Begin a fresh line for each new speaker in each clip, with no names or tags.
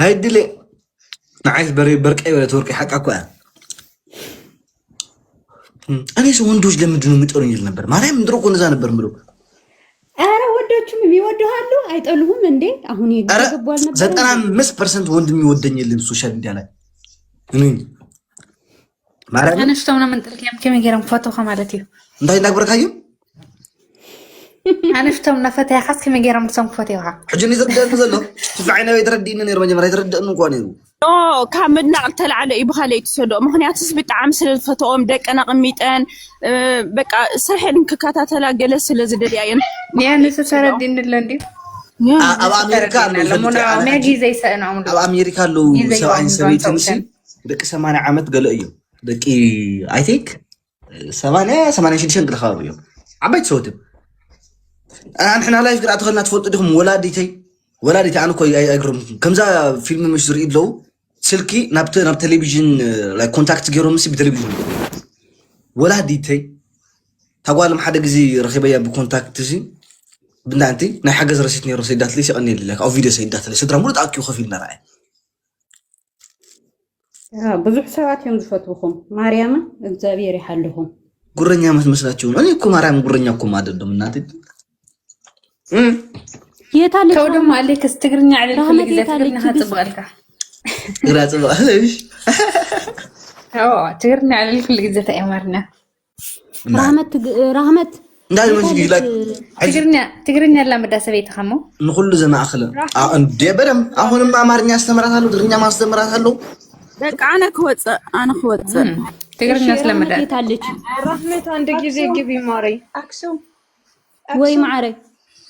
ሃይድሌ ንዓይስ በርቀ በለት ወርቂ ሓቃ እኮ እያ። እኔስ ወንዶች ለምንድን ነው የሚጠሉኝ ይል ነበር። ማርያም ድሮ እኮ እንደዛ ነበር የምለው።
ኧረ ወንዶቹም ይወዱሃሉ አይጠሉህም እንዴ? አሁን
ኧረ
የገቡ አልነበረ
95% ወንድ የሚወደኝ የለም social media ላይ እኔ ማርያም
ኣንስቶም ናመንጥልክዮም ከመይ ገይሮም ክፈትውካ ማለት እዩ።
እንታይ እንዳግበርካዮ
ኣንስቶም ናፈተያኻስ ከመይ ገይሮም ንሶም ክፈትውካ?
ሕጂ እኒ ዝርድአኒ ዘሎ ትፍዓይ ናበይ ተረዲእኒ ነይሩ መጀመርያ ኣይተረድአኒ እንኳ ነይሩ።
No ካብ ምድናቅ ዝተላዕለ እዩ ብካልእ ትሰድኦ ምክንያቱስ ብጣዕሚ ስለ ዝፈትኦም ደቀን ኣቐሚጠን በቃ ስርሐን ክከታተላ ገለ ስለ ዝደልያ እየን።
Yeah ንሱ ተረዲእኒ ኣሎ እንድዩ።
ኣብ ኣሜሪካ ኣለዉ
ተረዲእኒ ኣሎ።
ፈልጥ ኣነ
ሞያ
ሕጂ
ግዜ ይሰእኖም
ኣብ ኣሜሪካ ኣለዉ
ግዜ
ሰብኣይን
ይወስዶም
ሰበይትን ሲ
ሰብኡተን።
ደቂ 80 ዓመት ገለ እዮም ደቂ I think 80 86 ገለ ከባቢ እዮም ዓበይቲ ሰውት እዮም። ንሕና live ክርኣ ተኸልና ትፈልጡ ዲኹም? ወላዲተይ ኣነ እኮ ኣይግርምኩም ከምዛ ፊልም ምሽ ዝርኢ ኣለዉ ስልኪ ናብ ቴሌቪዥን contact ገይሮም ሲ ብቴሌቪዥን ወላዲተይ ታጓልም ሓደ ግዜ ረኺበያ ብ contact ሲ ብናንቲ ናይ ሓገዝ receipt ነይሩ ሰይዳትለይ ይቐኒየለ ኣብ ቪድዮ ሰይዳትለይ ስድራ ሙሉእ ተኣኪቡ ኮፍ ኢልና ረኣየ።
ብዙሕ ሰባት እዮም ዝፈትውኹም። ማርያምን እግዚአብሔር ይሓልኹም።
ጉረኛ መስመስላችሁ ነው። እኔ እኮ ማርያም ጉረኛ እኮ አይደለም እናቴ።
የታለች
ከው ደሞ ኣሌክስ ትግርኛ ዕልል ኩሉ
ራህመት
ግዜ
የታለች?
ትግርኛ ከፅብቐልካ።
ግራ ጽባ እሺ።
ትግርኛ ዕልል ኩሉ ግዜ እንታይ ኣማርኛ
ራህመት ራህመት
እንዳይ
የታለች?
ትግርኛ ትግርኛ ላመዳ ሰበይትኻ እሞ
ንኩሉ ዘማእኸለ እንዴ በደምብ አሁንም አማርኛ አስተምራታለሁ፣ ትግርኛ ማስተምራታለሁ።
በቃ ኣነ ክወፅእ ኣነ ክወፅእ።
ትግርኛ
እሺ ራህመት
ስለመዳ
የታለች?
ራህመት አንድ ጊዜ ግቢ ማሬ።
አክሱም
ወይ
አክሱም
ማዕረ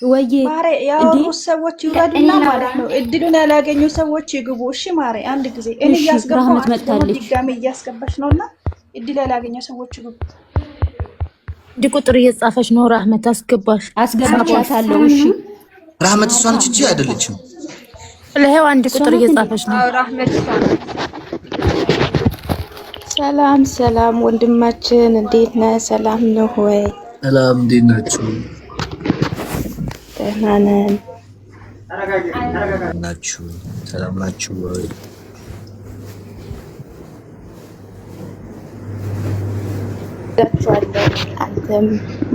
ወይ
ማሬ
እንዴ
ያወሩት ሰዎች
እኔ
ይውረዱና
ላውራ
ማለት ነው። እድሉን ያላገኙ ሰዎች ይግቡ። እሺ ማሬ አንድ ጊዜ እኔ
እሺ
እያስገባው
ራህመት
አንቺ ደግሞ
መጥታለች።
ድጋሜ እያስገባሽ ነውና እድል ያላገኘ ሰዎች ይግቡ።
እንዲህ ቁጥር እየጻፈች ነው። ራህመት አስገባሽ።
አስገብቻታለሁ። እሺ
ራህመት እሷ ነች እንጂ አይደለችም።
ለሄው አንድ
እሷ
ቁጥር
ናት እንዴ?
እየጻፈች ነው።
አዎ ራህመት እሷ ናት።
ሰላም ሰላም ወንድማችን እንዴት ነህ? ሰላም ነው ወይ?
ሰላም እንዴት ናችሁ?
ደህና ነን።
ናችሁ? ሰላም ናችሁ ወይ?
እወዳችኋለሁ። አንተም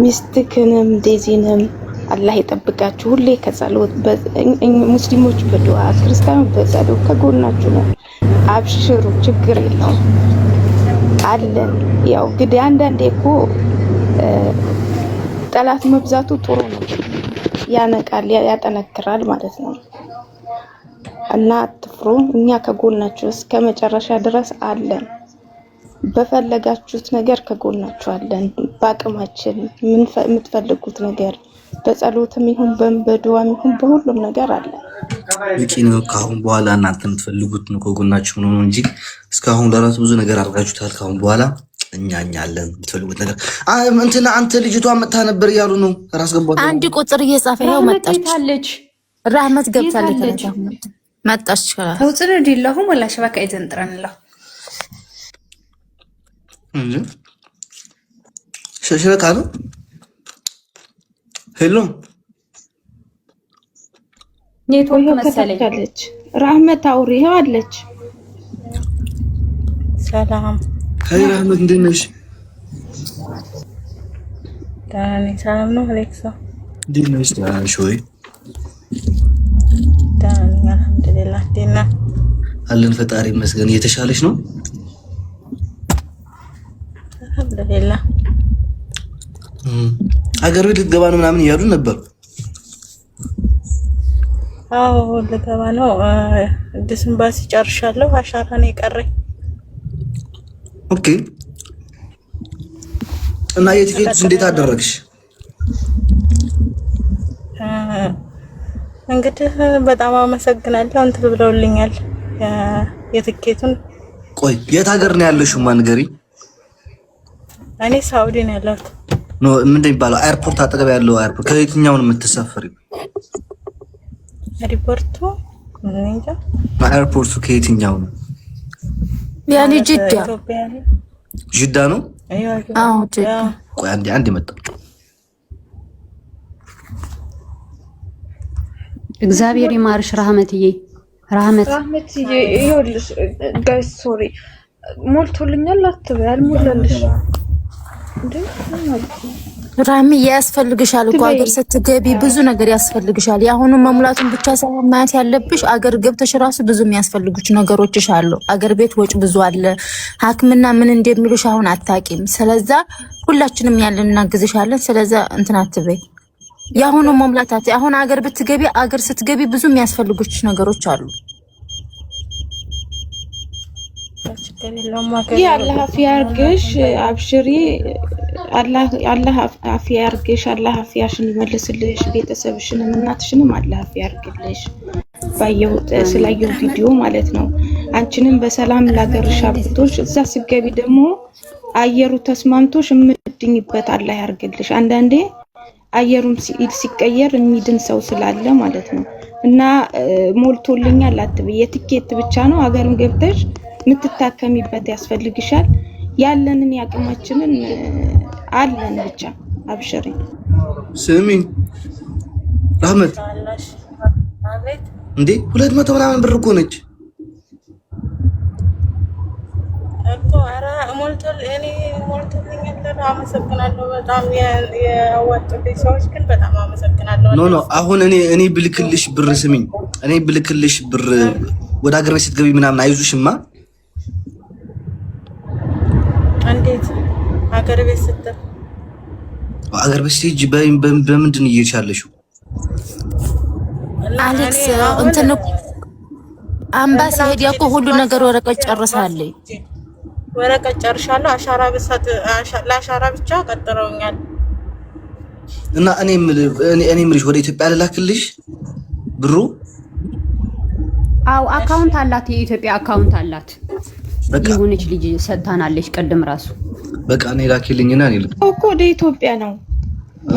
ሚስትክንም ዴዚንም አላህ ይጠብቃችሁ። ሁሌ ከጸሎት ሙስሊሞች በዱዓ ክርስቲያኖች በጸሎት ከጎናችሁ ነው። አብሽሩ፣ ችግር የለውም አለን። ያው እንግዲህ አንዳንዴ እኮ ጠላት መብዛቱ ጥሩ ነው፣ ያነቃል፣ ያጠነክራል ማለት ነው። እና አትፍሩ፣ እኛ ከጎናችሁ እስከ መጨረሻ ድረስ አለን። በፈለጋችሁት ነገር ከጎናችሁ አለን። በአቅማችን የምትፈልጉት ነገር በጸሎትም ይሁን በዱዓም ይሁን በሁሉም ነገር አለን።
በቂ ነው። ከአሁን በኋላ እናንተ የምትፈልጉት ነው ከጎናችሁ ነው እንጂ እስካሁን ለራሱ ብዙ ነገር አድርጋችሁታል። ከአሁን በኋላ እኛ አለን። የምትፈልጉት ነገር እንትና አንተ ልጅቷ መጥታ ነበር እያሉ ነው። ራስ ገባት
አንድ ቁጥር እየጻፈ ይኸው
ራህመት
መጣች።
የታለች?
ራህመት ገብታለች።
የታለች?
መጣች።
ተውፅኑ ዲለኹም ወላ ሸበካ እዩ ዘንጥረን ኣሎ።
እንጂ ሸበካ ነው። Hello
ኔትወርክ
ይኸው
መሰለኝ።
ከታች አለች ራህመት አውሪ፣ ይኸው አለች።
ሰላም
Hi ራህመት እንዴት ነሽ?
ደህና ነኝ። ሰላም ነው አሌክሳ?
እንዴት ነሽ? ደህና ነሽ ወይ?
ደህና ነኝ አልሐምዱሊላህ። እንዴት ነህ?
አለን ፈጣሪ ይመስገን። እየተሻለሽ ነው?
አልሐምዱሊላህ።
አገር ቤት ልትገባ ነው ምናምን እያሉ ነበር።
አዎ ልገባ ነው። አዲስ ኤምባሲ ጨርሻለሁ። አሻራ ነው የቀረኝ።
Okay። እና የቲኬት እንዴት አደረግሽ?
እንግዲህ በጣም አመሰግናለሁ። እንትን ብለውልኛል የትኬቱን።
ቆይ የት ሀገር ነው ያለሽው? ማን ንገሪኝ።
እኔ ሳውዲ ነው ያለሁት።
No ምንድን ነው የሚባለው? airport አጠገብ ያለው airport ከየትኛው ነው የምትሳፈሪው?
ሪፖርቱ እንጃ።
airport ኡ ከየትኛው ነው?
ያኔ ጅዳ
ኢትዮጵያ ነው።
ጅዳ ነው።
አዎ ጅዳ።
ቆይ አንዴ አንዴ መጣ።
እግዚአብሔር ይማርሽ ራህመትዬ። ራህመት
ራህመትዬ ይኸውልሽ guys sorry ሞልቶልኛል አትበይ፣ አልሞላልሽም እንዴ? ምን ማለት ነው?
ራሚ ያስፈልግሻል እኮ አገር ስትገቢ ብዙ ነገር ያስፈልግሻል። የአሁኑ መሙላቱን ብቻ ሳይሆን ማየት ያለብሽ አገር ገብተሽ ራሱ ብዙ የሚያስፈልጉሽ ነገሮችሽ አሉ። አገር ቤት ወጭ ብዙ አለ። ሕክምና ምን እንደሚሉሽ አሁን አታቂም። ስለዛ ሁላችንም ያለን እናግዝሻለን። ስለዛ እንትን አትበይ። የአሁኑ መሙላት አሁን አገር ብትገቢ አገር ስትገቢ ብዙ የሚያስፈልጉሽ ነገሮች አሉ።
ይህ አላህ አፊያ ያርግሽ፣ አብሽሪ። አላህ አፊያ ያርግሽ፣ አላህ አፊያሽን ይመልስልሽ፣ ቤተሰብሽንም እናትሽንም አላህ አፊያ ያርግልሽ። ባየሁት ስላየሁ ቪዲዮ ማለት ነው። አንቺንም በሰላም ላገርሽ አብቅቶሽ እዛ ስትገቢ ደግሞ አየሩ ተስማምቶሽ የምትድኝበት አላህ ያርግልሽ። አንዳንዴ አየሩም ሲቀየር የሚድን ሰው ስላለ ማለት ነው። እና ሞልቶልኛል አትበይ። የትኬት ብቻ ነው። ሀገርም ገብተሽ የምትታከሚበት ያስፈልግሻል። ያለንን ያቅማችንን አለን ብቻ አብሽሪ።
ስሚ ራህመት እንዴ 200 ምናምን ብር እኮ ነች
እኮ። ኧረ እኔ ሞልቶልኛል። አመሰግናለሁ በጣም ያዋጡልኝ ሰዎች ግን በጣም አመሰግናለሁ።
No no፣ አሁን እኔ ብልክልሽ ብር፣ ስሚኝ፣ እኔ ብልክልሽ ብር ወደ ሀገር ቤት ስትገቢ ምናምን አይዙሽማ።
እንዴት ሀገር ቤት ስትል?
ሀገር ቤት ስትሄጂ በምንድን ነው እየሄድሽ ያለሽው?
አሌክስ እንትን አምባሲ ሄድ እኮ ሁሉ ነገር ወረቀት ጨርሳለች።
ወረቀት ጨርሻለሁ። አሻራ ብሰጥ ለአሻራ ብቻ ቀጥረውኛል።
እና እኔ የምልሽ ወደ ኢትዮጵያ ልላክልሽ ብሩ?
አው account አላት፣ የኢትዮጵያ account አላት። የሆነች ልጅ ሰጥታናለች ቅድም ራሱ።
በቃ እኔ ላኪልኝና እኔ ልክ
እኮ ወደ ኢትዮጵያ ነው፣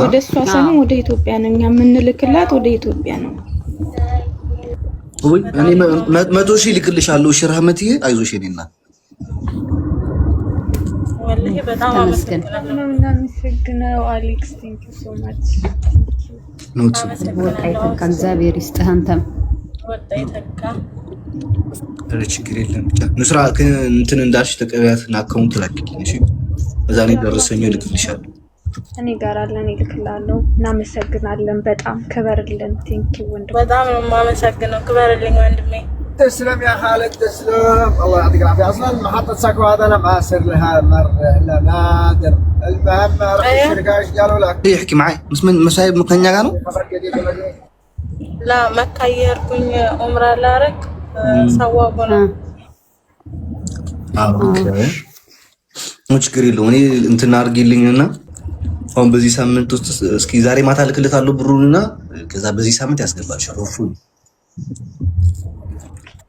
ወደ እሷ ሳይሆን ወደ ኢትዮጵያ ነው እኛ የምንልክላት፣ ወደ ኢትዮጵያ ነው።
ወይ እኔ 100,000 ልክልሻለሁ። እሺ ረህመትዬ፣ አይዞሽ የኔ እናት።
ወላሂ በጣም
ተመስገን።
አመሰግናለሁ አሌክስ፣ thank you so much።
ኖት
ወጣ ይተካ፣ እግዚአብሔር ይስጥህ። አንተም
ወጣ ይተካ።
ኧረ ችግር የለም። ብቻ ኑስራ እንትን እንዳልሽ ተቀበያት እና account ላኪልኝ። እሺ እዛ እኔ ደረሰኝ ልክልሻለሁ።
እኔ ጋር አለ፣ እኔ እልክልሃለሁ። እናመሰግናለን በጣም ክበርልን። Thank you ወንድሜ።
በጣም ነው የማመሰግነው። ክበርልኝ ወንድሜ።
تسلم يا خالد تسلم، الله يعطيك العافيه. اصلا محطه ساكو هذا انا ما اصير لها مره الا نادر. المهم رحت الشركه، ايش قالوا لك؟
احكي معي ምስ ምን መሳይብ ከኛ ጋር ነው።
خبر جديد ولا جديد؟
ላ መካ እየሄድኩኝ ኡምራ ላረግ ሰዋቡ ነው።
Okay ችግር የለውም። እኔ እንትን አድርጊልኝና አሁን በዚህ ሳምንት ውስጥ እስኪ ዛሬ ማታ እልክልታለሁ ብሩንና ከዛ በዚህ ሳምንት ያስገባልሻል። ሆፉ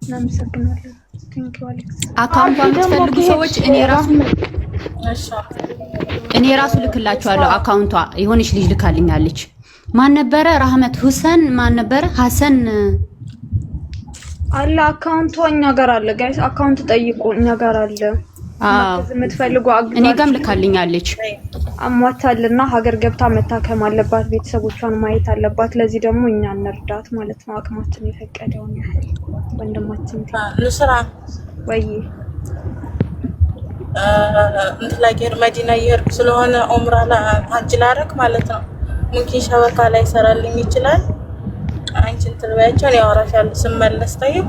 እናመሰግናለን። Thank you አሌክስ።
Account ቷን የምትፈልጉ ሰዎች እኔ ራሱ ልክላችኋለሁ። Account ቷ የሆነች ልጅ ልካልኛለች። ማን ነበረ? ራህመት ሁሰን ማን ነበረ? ሀሰን።
አለ account ቷ እኛ ጋር አለ። Guys account ጠይቁ፣ እኛ ጋር አለ።
አዎ
የምትፈልጉ
እኔ ጋም ልካልኛለች።
አሟታልና ሀገር ገብታ መታከም አለባት፣ ቤተሰቦቿን ማየት አለባት። ለዚህ ደግሞ እኛ እንርዳት ማለት ነው፣ አቅማችን የፈቀደውን ያህል ወንድማችን።
ኑስራ።
ወይ።
እንትን ላይ መዲና እየሄድኩ ስለሆነ ኡምራ ሀጅ ላረግ ማለት ነው። ممكن شبكة ላይ ይሰራልኝ ይችላል። አንቺ እንትን በያቸው፣ እኔ አወራሻለሁ ስመለስ። ጠይቅ።